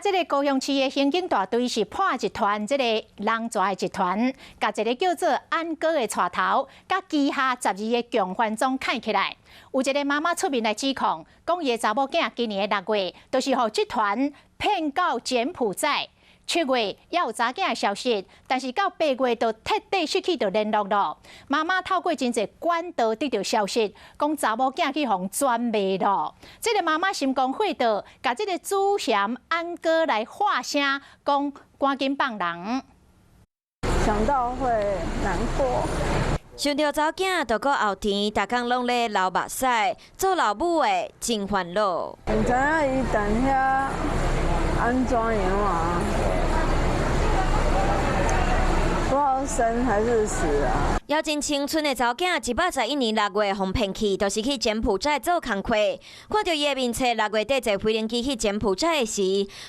這个高雄市的刑警大隊是破一團這个人蛇的集團，共一个叫做安哥的帶頭，佮旗下十二个共犯總崁起來。有一个媽媽出面來指控，講伊的查某囝今年的6月，就是予這團騙到柬埔寨。7月猶有查囝的消息，但是到8月就徹底失去著聯絡咯。媽媽透過真濟管道得著消息，講查某囝去予轉賣咯。這个媽媽心肝火著，共這个主嫌安哥來發聲，講趕緊放人。想到會難過。想著查某囝，就閣後天，逐工攏咧流目屎，做老母的真煩惱。毋知影伊佇遐按怎樣啊？不知道生還是死啊！猶真青春的查某囝，111年6月予騙去，就是去柬埔寨做工課。看著伊的面冊，6月底坐飛行機去柬埔寨的時，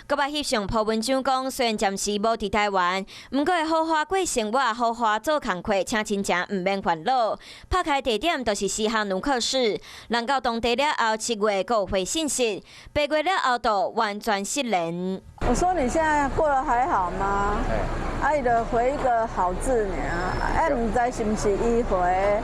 閣捌翕相 po 文章講，雖然暫時無佇台灣，毋過會好好過生活，好好做工課，請親情毋免煩惱。拍開地點就是西哈努克市，人到當地了後，7月閣有回信息，8月了後就完全失聯。我說你現在過得還好嗎？啊，伊就回一個好字爾，哎，毋知是毋是伊回，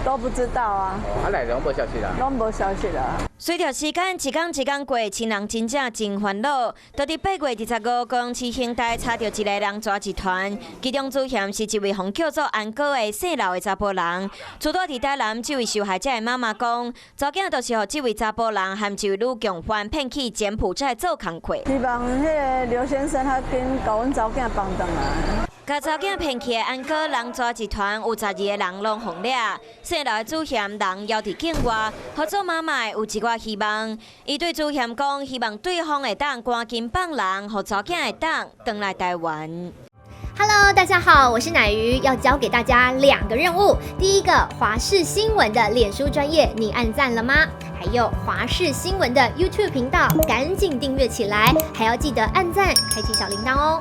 都不知道啊。啊，來攏無消息啦。攏無消息啦。隨著時間一工一工過，親人真正真煩惱。就佇8月25，高雄市刑大查著一个人蛇集團，其中主嫌是一位予叫做安哥的姓劉的查埔人。初拄佇台南，這位受害者的媽媽講，查某囝就是予這位查埔人和一位女共犯騙去柬埔寨做工課。希望彼个劉先生較緊共阮查某囝放轉來。共查某囝騙去的安哥人蛇集團有12個人攏予掠，姓劉的主嫌人猶佇境外，予做媽媽的有一寡希望。伊對主嫌講，希望對方會當趕緊放人，予查某囝會當轉來台灣。 Hello，大家好，我是乃瑜，要交給大家兩個任務。第一個，華視新聞的臉書專頁，你按讚了嗎？還有華視新聞的 YouTube 頻道，趕緊訂閱起來，還要記得按讚，開啟小鈴鐺哦。